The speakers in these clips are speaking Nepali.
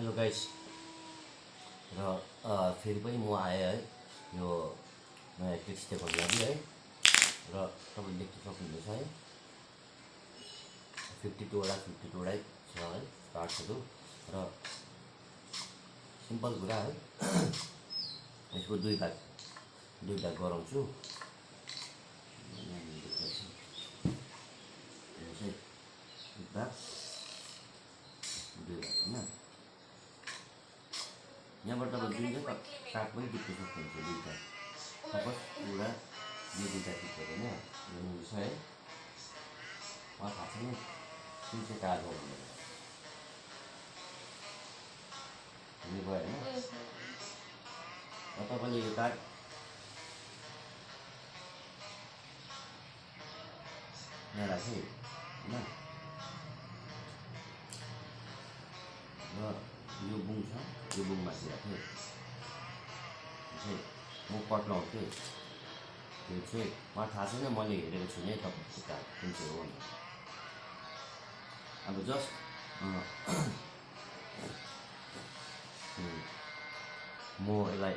हेलो गाइस र फेरि पनि म आएँ है यो नयाँ ट्रिक्स देखाउनु लागि है र तपाईले देख्न सक्नुहुन्छ है 52 वटा छ है कार्ड्सहरु र सिम्पल कुरा है यसको दुई भाग गराउँछु यहाँबाट तपाईँ जुन चाहिँ कार्ड पनि टिप्न सक्नुहुन्छ दुईटा सपोज एउटा यो दुईटा टिप्यो भने हेर्नुहुन्छ है मलाई थाहा छैन कुन चाहिँ कार्ड हो भनेर हुने भयो होइन र तपाईँले यो कार्ड यहाँ राखेँ होइन र यो बुङ छ यो बुङमाथि राखेँ म कट लाउँथेँ त्यो चाहिँ मलाई थाहा छैन मैले हेरेको छुइनँ तपाईँको कार्ड कुन चाहिँ हो भनेर अब जस्ट म यसलाई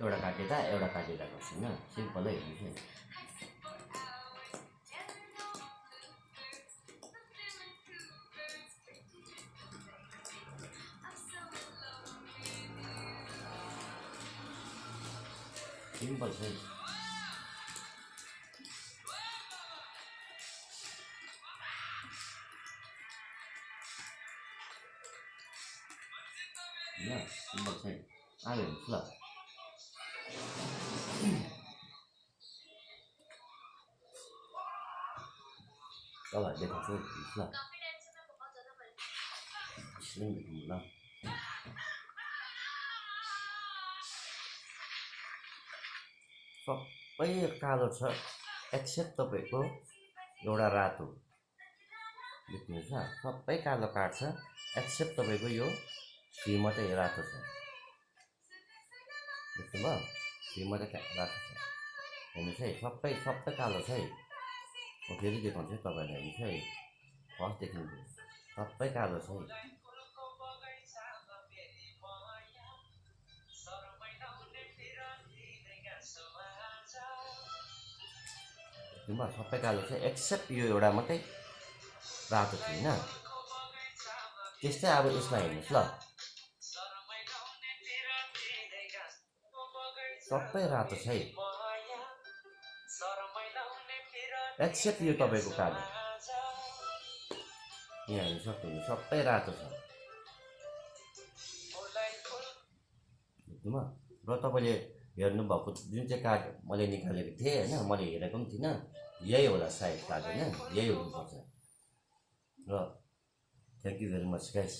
एउटा काटेर गर्छु होइन सिम्पलै हेर्नुहोस् है सिम्पल छ होइन सिम्पल छ आयो हेर्नुहोस् ल तपाईँहरू देखाउँछु हेर्नुहोस् ल यसरी देख्नु ल सबै कालो छ एक्सेप्ट तपाईँको एउटा रातो देख्नुहुन्छ सबै कालो कार्ड छ एक्सेप्ट तपाईँको यो सी मात्रै रातो छ देख्नुभयो सी मात्रै रातो छ हेर्नुहोस् है सबै कालो छ है म फेरि देखाउँछु है तपाईँलाई हेर्नुहोस् है फर्स्टदेखि सबै कालो छ है सबै कालो छ एक्सेप्ट यो एउटा मात्रै रातो थियो होइन त्यस्तै अब यसमा हेर्नुहोस् ल सबै रातो छ है एक्सेप्ट यो तपाईँको कालो यहाँ हेर्नु सक्नुहुन्छ सबै रातो छ बुझ्नुभयो र तपाईँले हेर्नुभएको जुन चाहिँ कार्ड मैले निकालेको थिएँ होइन मैले हेरेको पनि थिइनँ यही होला सायद कार्ड होइन यही हुनुपर्छ र thank you very much guys.